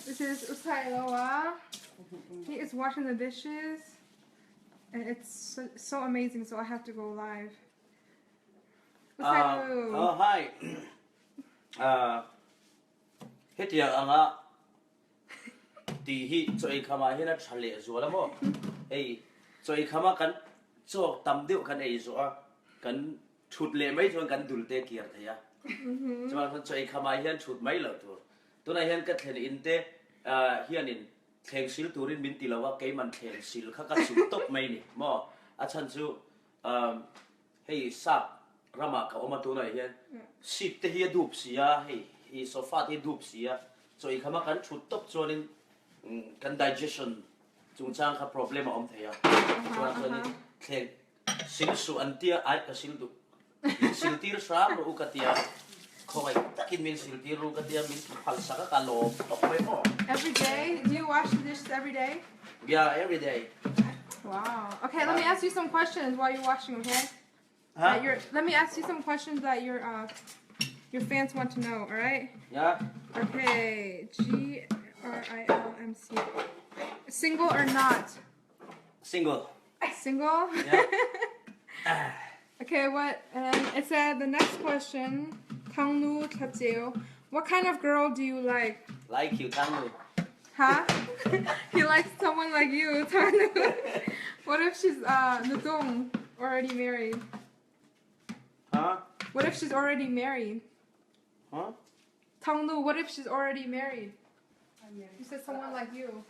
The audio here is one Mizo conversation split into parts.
This is Usailoa. He is washing the dishes. And it's so, so amazing, so I have to go live. Usailu. Oh, hi. Hetiang anga tih hi chaw ei kham ah hian a tha lehzual a maw? Hei chaw ei kham ah kan chaw tam deuh kan ei zawh a, kan thut leh mai chuan kan dul te a kiar thei a. Chuvang chuan chaw ei kham ah hian thut mai loh tur. Tunah hian ka thlen in te hianin thleng sil turin min ti lo a, keiman thleng sil kha ka suh tawp mai ni maw? A chhan chu Hei sap ramah ka awm a tunah hian seat te hi a dup si a, hei hi sofa te hi dup si a, chaw ei khama kan thut tawp chuanin kan digestion chungchang kha problem a awm thei a, chuan chuanin thleng sil suh an tia ai ka sil duh min sil tir hram rawh u ka tia khawngaih takin min sil tir ru ka tia min phal sak a ka lawm tawp mai maw. Every day? Do you wash the dishes every day? Yeah, every day. Wow. Okay, let me ask you some questions while you're washing, okay? Huh? That your, let me ask you some questions that your uh, your fans want to know, all right? Yeah. Okay, G R I L M C. Single or not? Single. Single? Yeah. okay, what? And it said the next question, Tang Nu What kind of girl do you like? Like you, Tang Nu. Huh? he likes someone like you, Tang Nu. what if she's uh, Nudong, already married? Huh? What if she's already married? Huh? Tang Lu, what if she's already married? You said someone like you.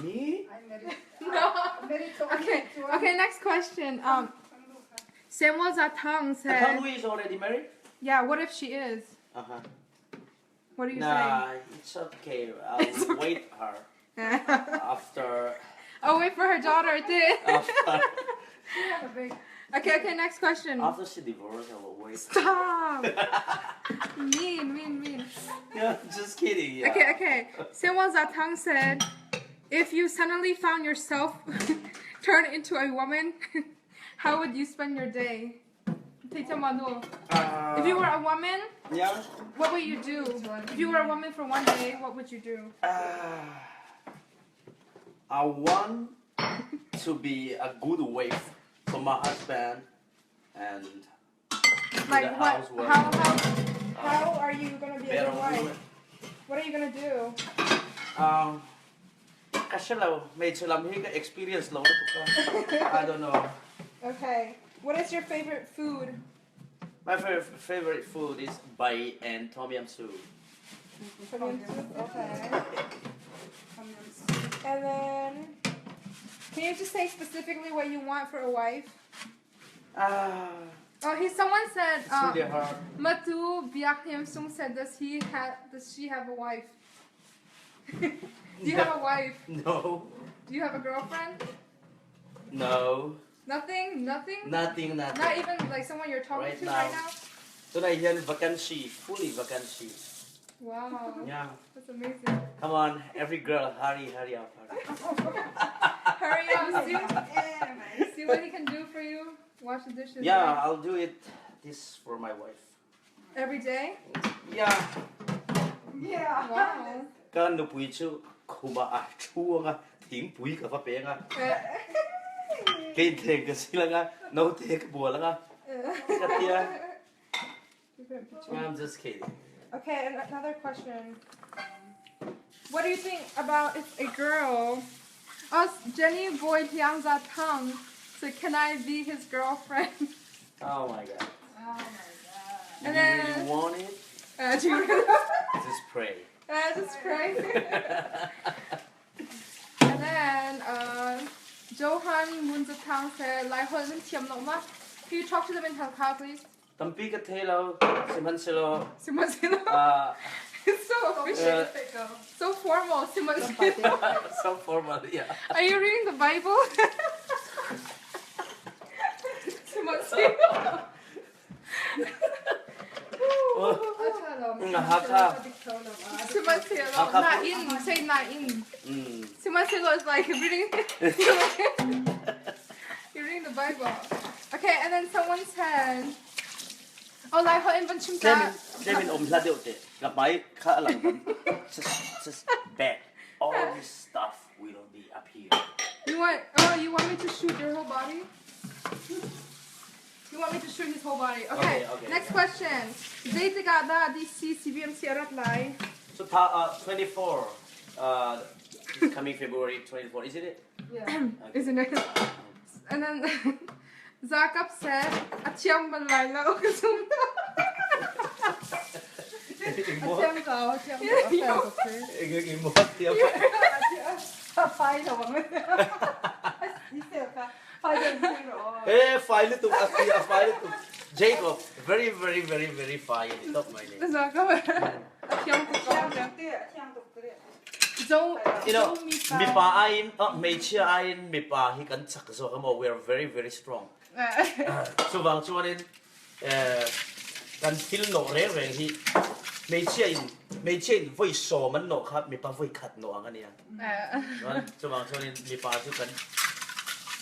Me? I'm married. No. Married to Okay. Okay. Next question. Um, Samuel Zatang Tang said, Lu is already married? "Yeah. What if she is? Uh-huh. What do you Nah, it's okay. I'll It's okay. wait her say?" after oh, wait for her daughter. Too. after She have a big. okay. Okay. Next question. after she divorced, I will wait. Stop. mean. Mean. Mean. Yeah, just kidding. Yeah. Okay. Okay. Samuel Zatang said, "If you suddenly found yourself turned into a woman, how would you spend your day?" Tita Manu. If you were a woman, Yeah. what would you do? If you were a woman for one day, what would you do? I want to be a good wife for my husband and do Like the what? housework. How how how are you gonna be a Better good wife? woman. What are you gonna do? Ka hre lo. Hmeichhe lam hi ka experience lo lutuk a. I don't know. Okay. What is your favorite food? My favorite favorite food is bai and tom yum soup. Tom yum soup. Okay. And then, can you just say specifically what you want for a wife? Ah, Oh, he. Someone said. it's really hard. Matu Biakim Sung said, "Does he have? Does she have a wife? Do you have a wife? No, Do you have a girlfriend? no, Nothing. Nothing. nothing, nothing. Not even like someone you're talking Right to now. right now. Tunah hian vacancy, fully vacancy. Wow, Yeah. that's amazing. Come on, every girl, hurry, hurry up, hurry. Hurry up, see, see what he can do for you. Wash the dishes. Yeah, right? I'll do it. This for my wife. Every day. Yeah. Yeah. Wow. Ka nupui chu khumah a thu anga thingpui ka va peng a. Ka inthleng ka sil anga naute ka bual anga ka tia. I'm just kidding. Okay, and another question. What do you think about if a girl, us Jenny Boyd Hyangza Tang, so can I be his girlfriend? Oh my god. Oh my god. And You then, really want it? do you really, Just pray. just pray. And then, Johan Munzatang said, Lai hol nan thiam lo ma? Can you talk to them in Hakha, please? Tampi ka thei lo, sihmanhsehlaw Sihmanhsehlaw. It's so official. So formal. Sihmanhsehlaw. so formal, yeah. Are you reading the Bible? Sihmanhsehlaw. Hakha. Sihmanhsehlaw. Hakha. Nain. Say nain. Sihmanhsehlaw is like reading. You're reading the Bible. Okay, and then someone said, Oh, lai ho in van chim ta. Tlem in om hla deuh te. Ka hmai kha a lang tam. Just back. All this stuff will be up here. You want oh you want me to shoot your whole body? You want me to shoot his whole body? Okay. Okay, okay. Next question. Zeitik ah dah DC CBMC a rat lai? So 24 this coming February 24, isn't it? Yeah. Isn't it? And then Zakap said, a thiam bal lai lo ka zum. A thiam ko, a thiam ko, a fel tuk si. A fai lo bang. Fai deuh si ro. Eh, fai lutuk a si, a fai lutuk. Jacob, very, very, very, very fai ni top mai ni. Zakap a thiam tuk ko. Thiam tuk te, a thiam tuk te. Zo, You know, zo mi pa. Mipa aiin, hmeichhia aiin mipa hi kan chak zawk emaw, we are very, very strong. Chuvang chuanin kan thil nawh reng reng hi hmeichhia in hmeichhia in vawi sawm an nawh kha mipa vawi khat nawh ang a nia. Chuan chuvang chuanin mipa chu kan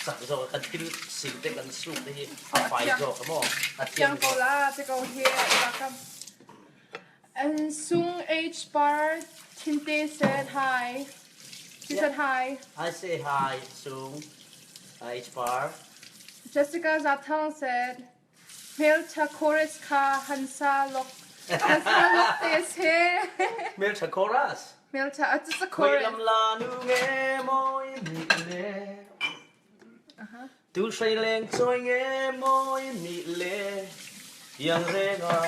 chak zawk a, kan thil sil te kan suk te hi a fai zawk emaw, a thiang Thiang ko la te ko hi rakam. And Sung H Bar Tinte said hi. She said hi. I say hi, Sung H Bar. Jessica Zatang said, Hmeltha chorus kha hansa lok hansa lok te se. Hmeltha chorus. Hmeltha, it's just a chorus. Khoi lam la nu nge moi mi le. Tu hrei leng chawi nge mawi mi le iang reng ah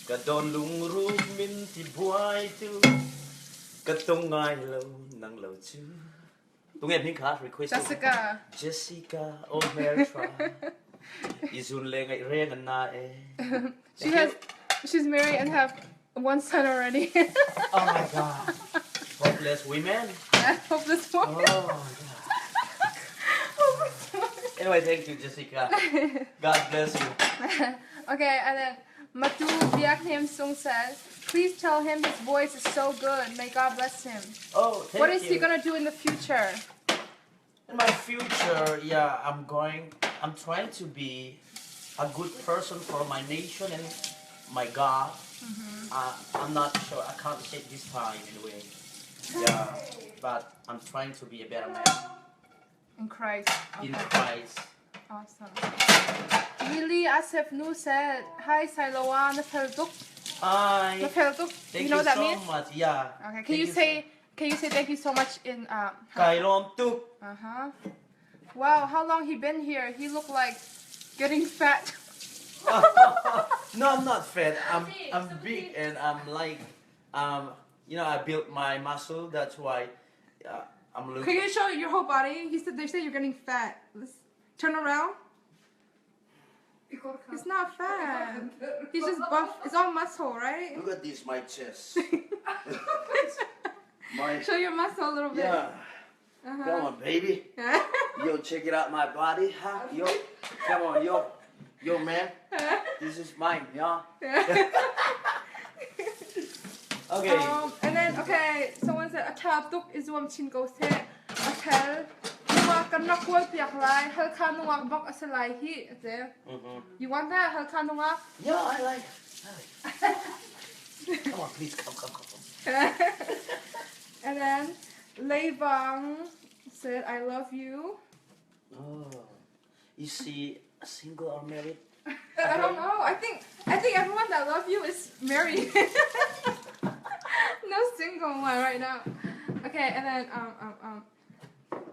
ka dawn lungrup min ti buai tu ka tong ngai lo nang lo cu. Tunge hming kha request Jessica. Jessica oh hmeltha i zun le ngaih reng an na e. She has she's married and have one son already. Oh my god. Hopeless women. Hopeless woman. Oh my god. Hopeless woman. Anyway, thank you, Jessica. God bless you. Okay, and then Matu Biak Sung says, please tell him his voice is so good. May God bless him. Oh, thank What is you. he gonna do in the future? In my future, yeah, I'm trying to be a good person for my nation and my God. I'm not sure, I can't say this time anyway. Yeah, but I'm trying to be a better man. In Christ. In Okay. Christ. Awesome. Lily Asif Nu said, Hi Sailoa, na fel tuk. Hi. Na fel tuk. Thank You know what that so means? much. Yeah. Okay. Can Thank you so say can you say thank you so much in Kai lawm tuk. Uh-huh. Wow, how long he been here? He looked like getting fat. No, I'm not fat. I'm big and I'm like I built my muscle. That's why I'm looking. Can you show your whole body? He said they say you're getting fat. Let's turn around. He's not fat. He's just buff. It's all muscle, right? Look at this, my chest. My Show your muscle a little bit. Yeah. Come on, baby. Yo, check it out, my body. Huh? Yo, come on, yo, yo, man. This is mine, yeah. Okay. And then okay, someone said a tha tuk i zuam chin ko seh. A fel. Nungak kan rak kawl piak lai. Halkha nungak bak a si lai hi. A ti. You want that Halkha nungak? Yeah, I like. I like. Come on, please come, come, come, come. And then Leivang said, I love you. Oh, is she single or married? I don't know. I think everyone that love you is married. No single one right now. Okay, and then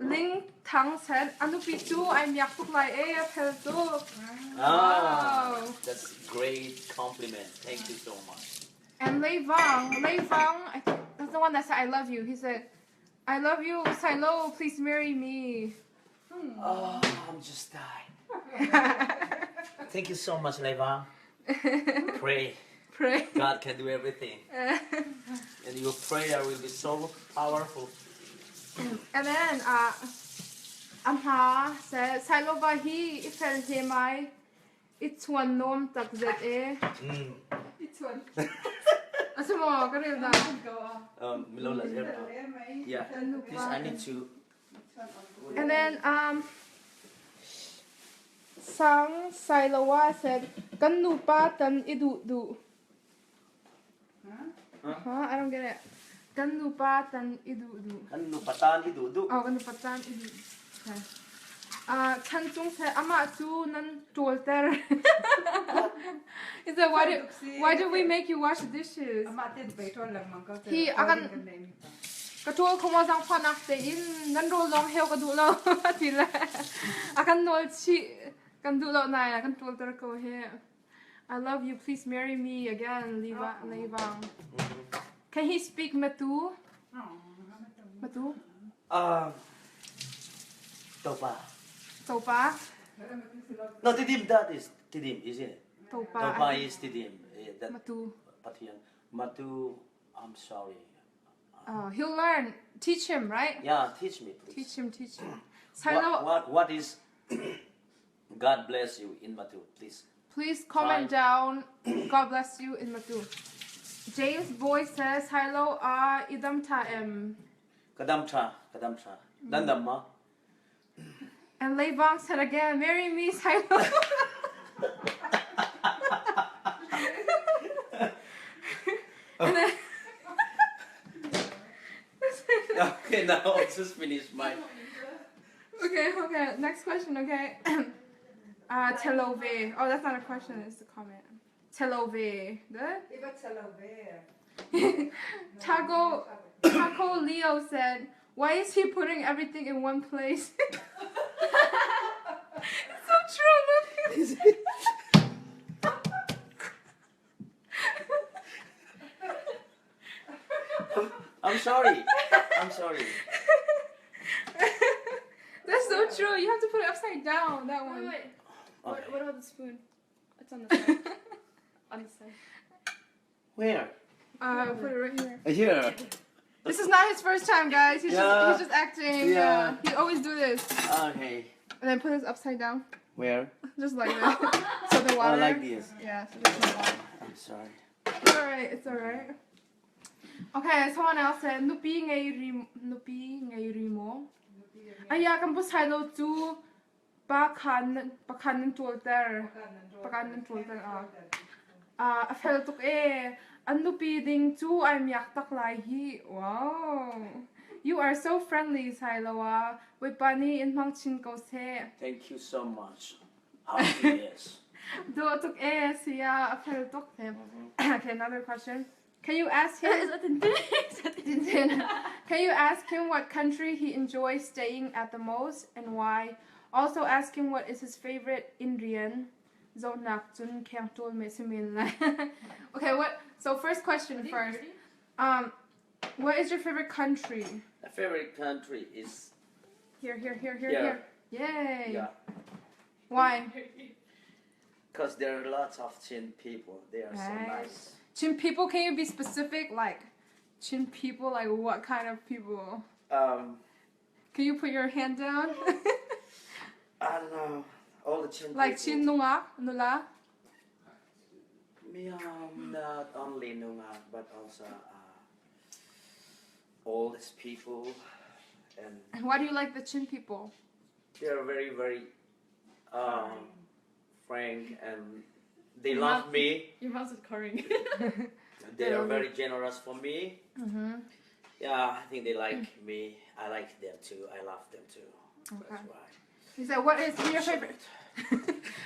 Ling Tang said, A nupi cu ai miak tuk lai e a fel tuk. Ah, Wow. that's great compliment. Thank you so much. And Lei Vang, Lei Vang, I think that's the one that said I love you. He said, I love you, Silo, please marry me. Oh, I'm just died. Thank you so much, Lei Vang. Pray. Pray. God can do everything. And your prayer will be so powerful. And then Amha said, Sailova hi i fel hle mai. I chuan nawm tak zet e. A si maw ka rel dah? Lola, yeah. This I need to. And then. Sang Sailoa said, Kan nupa tan i duh duh. Huh? I don't get it. Kan nupa tan i duh duh. Kan nupa tan i duh duh. Oh, kan nupa tan i duh. Okay. Uh, chan cung seh amah cu nan ṭawlter. He said, why did, why did we make you wash the dishes? Amah te bei ṭawl lengmang ko. Hi akan ka ṭawl kho maw zaangfahnak tein nan rawl lawng heu ka duh lo ti le a kan nawl chih kan duh lo nain a kan ṭawlter ko hi. I love you please marry me again Liva Leivang. Can he speak Matu? Matu? Topa. Topa? No, Tidim that is Tidim, isn't it? Topa. Topa is Tidim. That Matu. Pathian. Matu, I'm sorry. He'll learn. Teach him, right? Yeah, teach me, please. Teach him, teach him. What, what, what is God bless you in Matu, please. Please comment Try. down. God bless you in Matu. James Boy says, Hello, ah, idam ta em. Kadam cha, kadam cha. Dandam ma. And Leivang said again, marry me, Silo. and then Okay, now I'll just finish my. Okay, okay. Next question, okay. Telove. Oh, that's not a question, it's a comment. Telove. Good? Taco Taco Leo said, "Why is he putting everything in one place?" it's so true. Look. I'm sorry. I'm sorry. That's so true. You have to put it upside down. That Wait, one. wait. What, Okay. what about the spoon? It's on the side. on the side. Where? Put it right here. Here. This is not his first time, guys. He's Yeah. just he's just acting. Yeah. He always do this. Okay. And then put this upside down, Where? just like that. so the water. Oh, like this. Yeah. So there's no water. I'm sorry. It's alright. It's alright. Okay. Someone else said, "Nupi ngei ri nupi ngei ri mo." Aya kan pu sai lo cu pa khan pa khan nan ṭawlter. Pakan nan ṭawlter ah. Ah, a fel tuk e. An nupi ding cu ai miak tak lai hi. Wow. You are so friendly, Sailoa. Bawipa nih in hmang chin ko seh. Thank you so much. Happiness. Dawh tuk e, saya a fel tuk. Okay, another question. Can you ask him? Is that Tintin? Is that Tintin. Can you ask him what country he enjoys staying at the most and why? Also ask him what is his favorite Indian. Zonak cun kheng tul me simin lai. Okay, what? So first question first. What is your favorite country? My favorite country is Here, here, here, here, Yeah. here. Yay. Yeah. Why? Because there are lots of Chin people. They are so Right. nice. Chin people, can you be specific? Like, Chin people, like what kind of people? Can you put your hand down? I don't know. All the Chin Like people. Chin nunga, nula? Me, not only nunga, but also all these people. And And why do you like the Chin people? They are very, very frank and they Your love mouth- me. Your mouth is covering. They are very generous for me. Yeah, I think they like me. I like them too. I love them too. Okay. That's why. He said, "What is your favorite?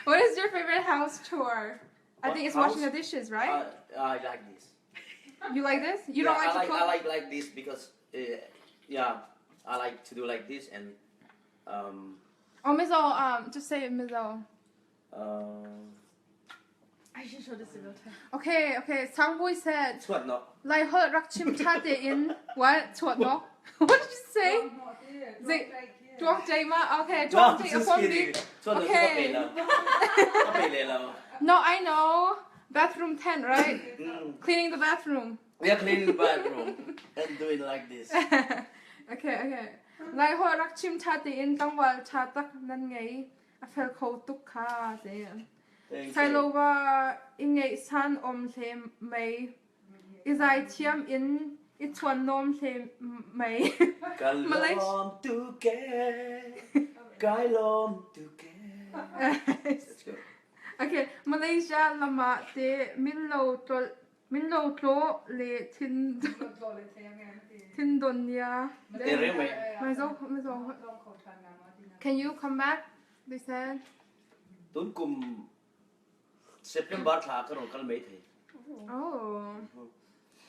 What is your favorite house chore? I What think it's washing house? the dishes, right? I like this. You like this? You Yeah, don't like I to like, cook? I like this because, yeah, I like to do like this and. Oh, Mizo, just say it, Mizo. I should show this to Milton. Okay, okay. Sangboy said, Chuat no. Lai ho rak chim cha te in. What? Chuat no? What did you say? Zay, Duang Jay ma? Okay, No, Duang Jay just upon kidding. me. Chuat no, Okay. Okay. No, I know. Bathroom 10, right? Cleaning the bathroom. Yeah, cleaning the bathroom and do it like this. Okay, okay. Lai ho rak chim cha te in tang wal cha tak nan ngai. A fel kho tuk kha te. Thank Sai you. lo wa ingei san om hle mai. Izai thiam in i chuan nom hle mai. Ka Malaysia. lom tu ke. Kai lom tu ke. That's good. Okay, Malaysia lamah te min lo tlawlh min lo tlawh le thin thin don nia. Te reng mai. Mizo Mizo Can you come back? They said. Tun kum September thla ka ron kal mai thei. Oh.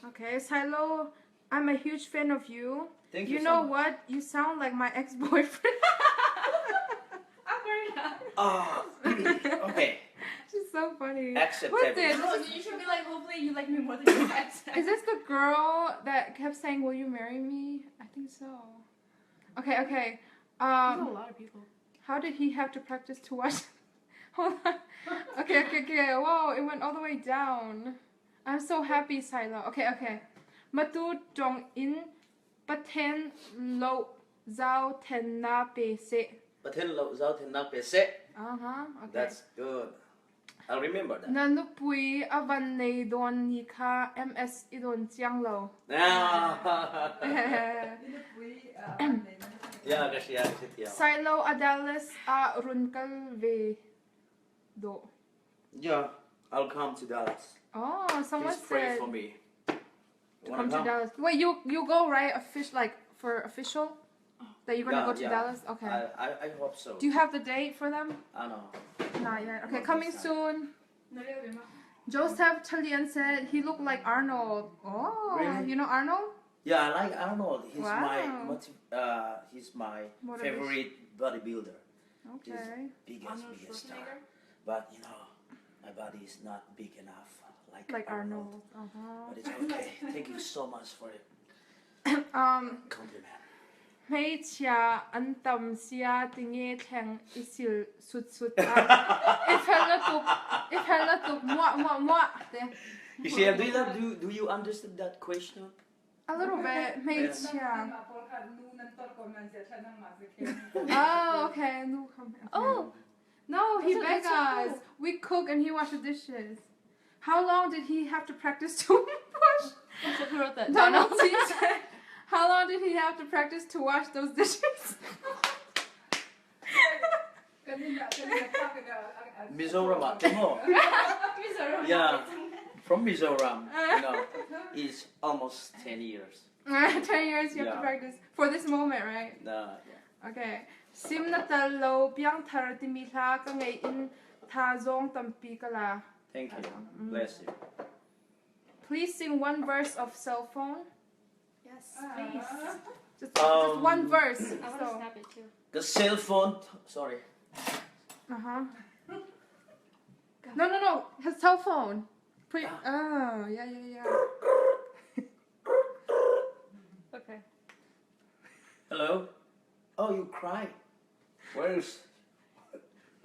Okay, Silo, I'm a huge fan of you. Thank you You so know much. what? You sound like my ex-boyfriend. Ah, okay. She's so funny. Accept What's everything. this? No, you should be like, hopefully you like me more than your ex. Is this the girl that kept saying, "Will you marry me?" I think so. Okay, okay. There's a lot of people. How did he have to practice to wash? Hold on. Okay, okay, okay. Whoa, it went all the way down. I'm so happy, Silo. Okay, okay. Matu dong in pathen lo zao ten na pe se. Pathen lo zau then nak pe se. Uh-huh. Okay. That's good. I'll remember that. Na nupui avan nei don ni kha MS i don chiang lo. Ah. Yeah, ka sia ka sia. Silo Adalis a runkal ve do. Yeah, I'll come to Dallas. Oh, someone Please pray said for me. to come to Dallas. Wait, you go right? Official like for official that you're gonna Yeah, go to yeah. Dallas? Okay. I hope so. Do you have the date for them? I know. Not yet. Okay, Not coming this soon. Joseph Chalian said he looked like Arnold. Oh, Really? you know Arnold? Yeah, I like Arnold. He's my Wow. he's my Motivation. favorite bodybuilder. He's Okay. biggest Arnold biggest star. Schwarzenegger? But you know, my body is not big enough like, Like Arnold. Uh-huh. But it's okay. Thank you so much for the compliment. Hmeichhia an tam sia tinge thleng i sil sut sut a. I fel na tuk, i fel na tuk muah muah muah te. You see, do you, do you understand that question? A little bit. Hmeichhia. Oh, okay. Nu come. Okay. Oh, No, he That's begged so us. cool. We cook and he washed the dishes. How long did he have to practice to wash? so who wrote that? Donald T said, How long did he have to practice to wash those dishes? Mizoram, ah, Timo. Mizoram. Yeah, from Mizoram. You know, it's almost 10 years. 10 years you have to Yeah. practice for this moment, right? Yeah. Okay. Sim na tal lo piang thar timi hla ka ngei in tha zong tampi ka la. Thank you. Bless you. Please sing one verse of cell phone. Yes, please. Just one verse. I want to So, snap it too. The cell phone. Sorry. uh-huh. No, no, no. His cell phone. Put oh, yeah, yeah, yeah. Okay. Hello. Oh, you cry. Where's?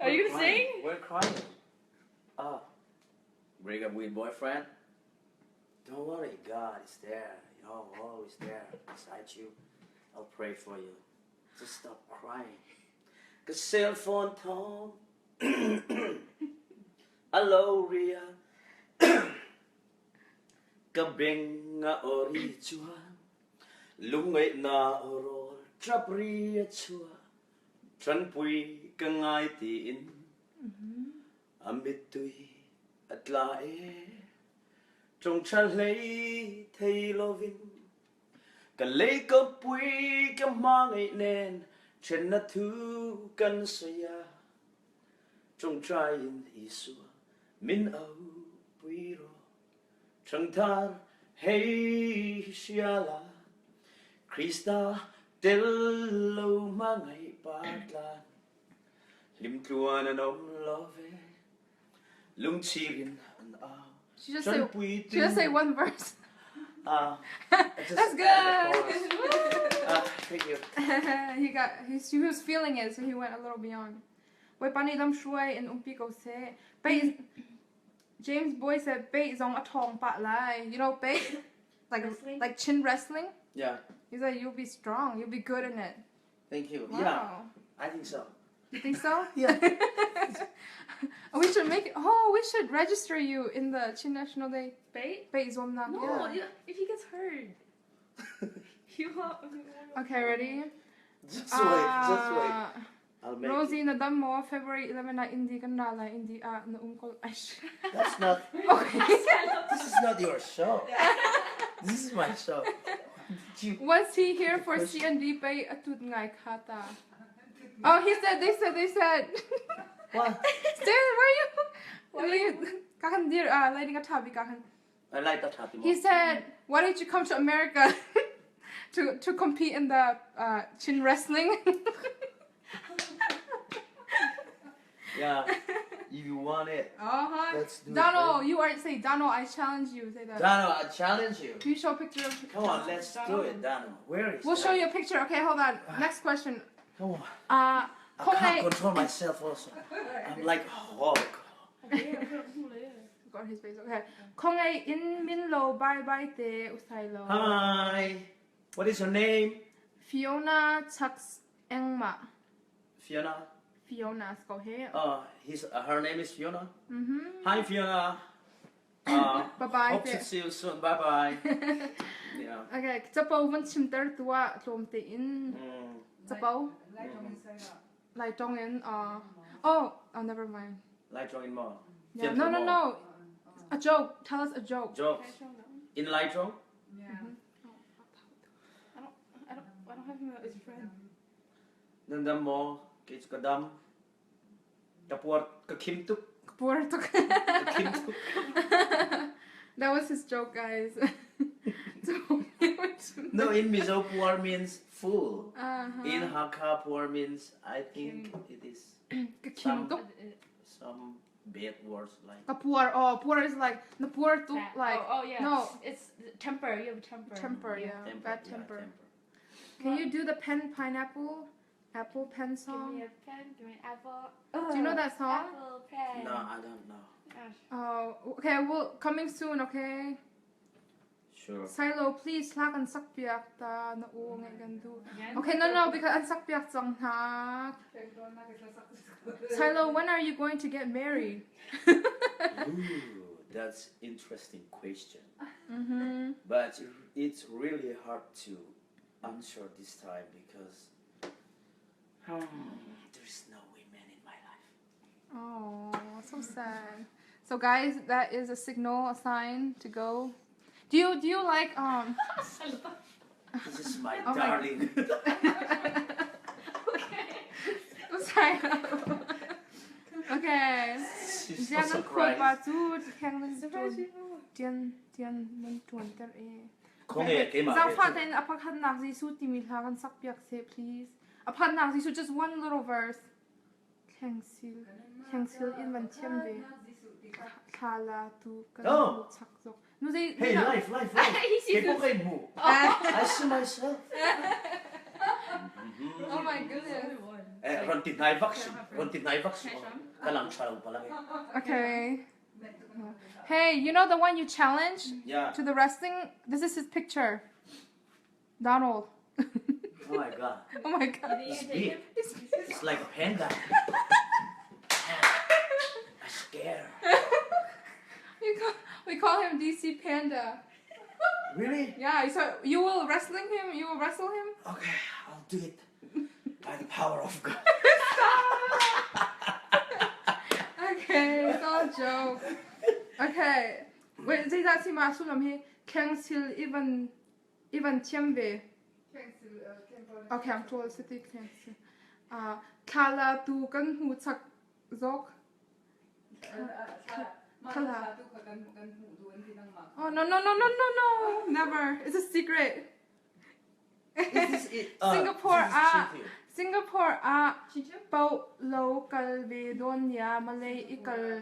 Are you gonna crying? sing? We're crying. Ah, break up with boyfriend. Don't worry, God is there. You know, always there beside you. I'll pray for you. Just stop crying. Cause cell phone Tom. Hello, Ria. Kabeng nga ori chua. Lungai na oro trapria chua. Tran pui ka ngai ti in. Amit tui at la e. Trong chan lei thei lovin. Ka lei ka pui ka ma ngai nen. Chen na thu kan saya. Trong trai in isua min au pui ro. Trong thar hei sia la. Krista tel lo ma ngai pa tlan. Lim tluan an om love. Lung chirin an au. She just Tran say pui she just say one verse. Ah, I just That's added the good. chorus. Ah, thank you. He was feeling it, so he went a little beyond. Wait, pani lam shuai in umpi ko se. Bay James Boy said bay zong a tong pat lai. You know bay, like Wrestling? like chin wrestling. Yeah, He's like you'll be strong, you'll be good in it. thank you. Wow. Yeah, I think so. You think so? Yeah. We should make it. Oh, we should register you in the Chin National Day. Bait? Bay zom na. No, Yeah. if he gets hurt. He won't. Okay, ready? Just wait, just wait. I'll make Rosie it. na dam maw February 11 ah Indi kan ra lai Indi ah na um ko Aish. That's not. Okay. This is not your show. This is my show. Did you Was he here for CND pay atut ngai khata? Oh, he said, they said, they said. What? Stan, where you? Where you? Kakan dir ah, lai ding a tha bi kakan. I like that tha ti He said, "Why did you come to America to compete in the chin wrestling?" Yeah, if you want it. Let's do it, Donald, baby. you are say Donald. I challenge you. Say that. Donald, I challenge you. Can you show a picture of? Come on, let's do it, Donald. Where is We'll show Donald? you a picture. Okay, hold on. Next question. Come on. I Kong can't Lei- control myself also. I'm like Hulk. Got his face. Okay. Kong Lei in min lo bye bye te usai lo. Hi. What is your name? Fiona Chucks Engma. Fiona. Fiona, go ahead. Her name is Fiona. Hi, Fiona. Bye bye. Hope to see you soon. Bye bye. Yeah. Okay, capo van chimter tua tlawm te in. Capo. Lai tong in. Oh, oh, never mind. Lai tong in mo. Yeah. No, no, no. A joke. Tell us a joke. Jokes. In Lai tong? Yeah. I don't have him as a friend. Nan dam mo. Kei ka dam. Ka puar ka khim tuk. Ka puar tuk. Ka khim tuk. That was his joke, guys. No, in Mizo, puar means full. In Hakha, puar means, I think it is Ka khim tuk. some bad words like. Ka puar. Oh, puar is like the puar tuk Bad. like. Oh, oh yeah. No. It's temper. You have a temper. Temper, yeah. Temper, Bad yeah, temper. temper. Can you do the pen pineapple apple pen Give song? me a pen. Give me an apple. Do you know that song? Apple pen. No, I don't know. Gosh. Oh, okay. Well, coming soon, okay? Sure. Silo, please hla kan sak piak ta na u ngai kan du. Again? Okay, no, no, because an sak piak cang hna. Silo, when are you going to get married? Ooh, that's interesting question. But it's really hard to answer this time because there's no women in my life. Oh, so sad. So guys, that is a signal, a sign to go. Do you like This is my Oh my darling. Sorry. Okay. She's so Ziang nan khual pa surprised. cu kheng nan tuan tian tian nan tuan ter e. Kong e keimah Zaangfah tein a pakhatnak Jesuh timi hla kan sak piak seh please. A pakhatnak Jesuh just one little verse. Thleng sil thleng sil in van thiam ve. Thla la tu kan Oh. hmu chak zok. Nu zei Hey, life, life, life. He Kei kai mu. I see myself. Oh my goodness. Eh, ron ti nai vak su. Ron ti nai vak su. Ka lang tha lo palang. Okay. Hey, you know the one you challenged Yeah. to the wrestling? This is his picture. Donald. Oh my god. Oh my god. It's big. It's like a panda. I'm scared. We call him DC Panda. Really? Yeah, so you will wrestling him? You will wrestle him? Okay, I'll do it. By the power of God. Okay, it's all a joke. Okay. Wait, zeidah si ma sullam hi kheng sil ivan ivan thiam ve. Okay, I'm told city kheng sil. Thla tu kan hmu chak zok. Oh no no no no no no! Never. It's a secret. Is this it? Singapore this is ah cheating. Singapore ah pau lo kal ve don ya Malay ikal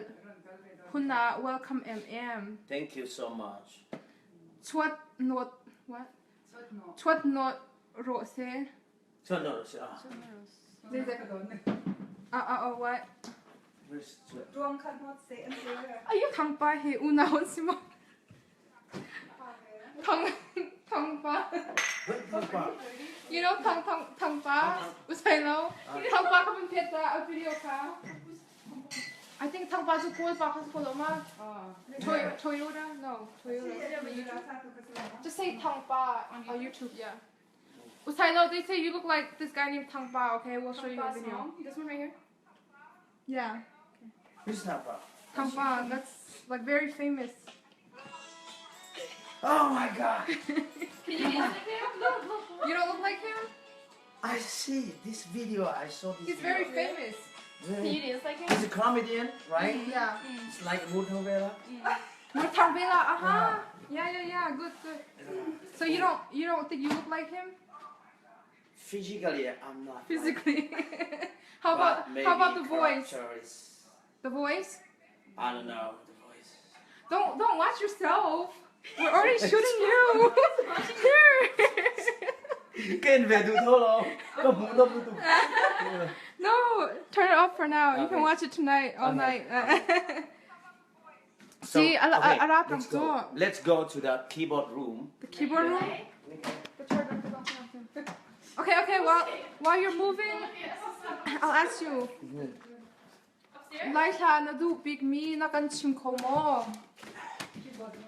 huna welcome MM. Thank you so much. Chuat not what? Chuat not ro se. So no, so, ah, Ah ah oh what? where's the- Thang pa he unau an si ma. Thang thang pa. You know thang thang thang pa. Usai lo. Thang pa ka pun phet ta a video ka. I think thang pa chu kawl pa kha ko lo ma. Toyota? No, Toyota. Just say thang pa on YouTube, yeah. Usailo, they say you look like this guy named Thang Pa, okay? We'll show you a video. Song? This one right here? Yeah. Who's Thang Pa? Thang Pa, that's like very famous. Oh my god. Can you dance like him? Look, look, look. You don't look like him? I see this video. I saw this He's very video. famous. Can you dance like him? He's a comedian, right? Yeah. It's like Murtavela. Murtavela, aha. Yeah, yeah, yeah. Good, good. So you don't you don't think you look like him? Physically, I'm not. Physically. how about But how about maybe the voice? character is- The voice? I don't know the voice. Don't don't watch yourself. We're already shooting you. Here. Ken về đủ thô lo. Có mũ đâu đủ. No, turn it off for now. You can Okay. watch it tonight, all Okay. night. See, I- I- I wrap let's them go. up. Let's go to the keyboard room. The keyboard room. The charger is off now. Okay, okay. While while you're moving, I'll ask you. Upstairs? Lai thla na duh bik mi na kan chim kho maw?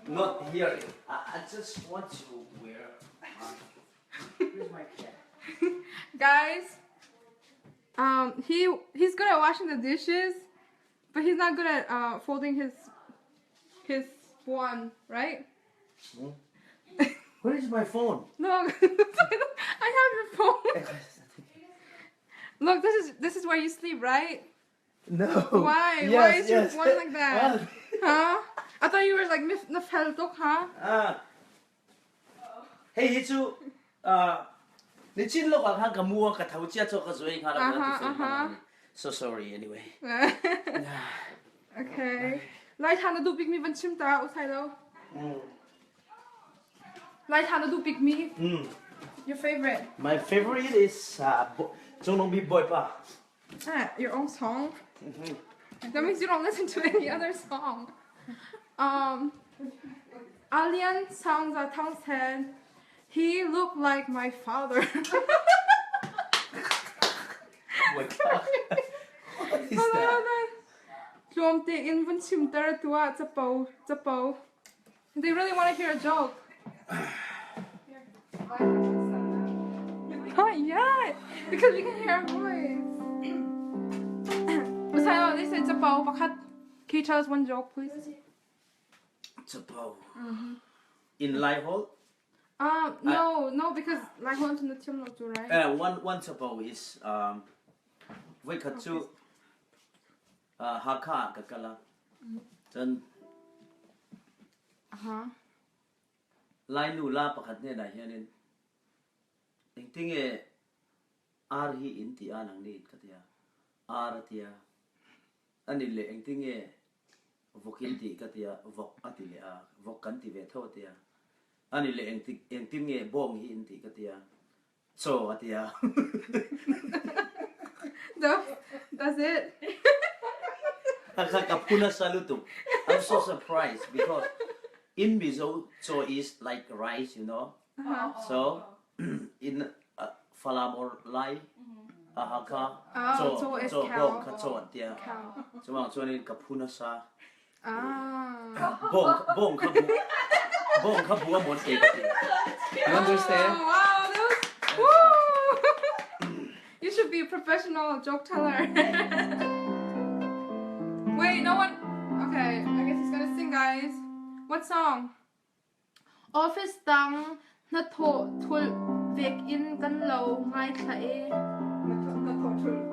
Not here. I, I just want to wear. My, where's my cat? Guys, um, he he's good at washing the dishes, but he's not good at uh, folding his his one, right? Where is my phone? No, I have your phone. Look, this is this is where you sleep, right? No. Why? Yes, Why is your yes. phone like that? Huh? I thought you were like "Mif- na fel tuk, huh? Ah. Hey, hi cu uh, ni chin lo ka khan ka mua ka tho chia cho ka zoi kha la Aha, aha. So sorry anyway. Okay. Lai tha na duh bik mi van chim ta u sai lo. Lai tha na duh bik mi. Your favorite. My favorite is uh, Zhonglong Bi Boy Pa. Ah, your own song. That means you don't listen to any other song. Um, Alian Sangza Tang said, he looked like my father. Oh my god. What is Hold on, that? hold on. Tlawm tein vun chim ter tuah capo capo. They really want to hear a joke. Not yet, because we can hear our voice. Besides, they said capo pakhat. Can you tell us one joke, please? Chapo. In Lai Hall, No, no, because like one to the team not do right. one one chapo is um, voi khat cu Hakha ah ka kal ah cun Uh huh. Lainu la pakhat hnen ah hianin engtinge ar hi in ti a nang ni ka tia ar a tia ani le engtinge vok in ti ka tia vok a ti le a vok kan ti ve tho a tia ani le engtik engtin nge bawng hi in ti ka tia chaw a tia. That's it. Ka ka phun a sa lutuk. I'm so surprised because in Mizo chaw is like rice, you know. Uh-huh. So in uh, Falam or Lai, uh, Hakha, Oh, chaw chaw is chaw cow. bawng kha chaw an tia. Cow. Chumang chuanin ka phun a sa. Ah. Bawng bawng kha bu bawng kha bu a mon te ka ti. You understand? Oh, wow, that was woo! You should be a professional joke teller. Wait, no one. Okay, I guess he's gonna sing, guys. What song? Office dang na thawh thulh vek in kan lo ngaithla e. Na thawh thulh.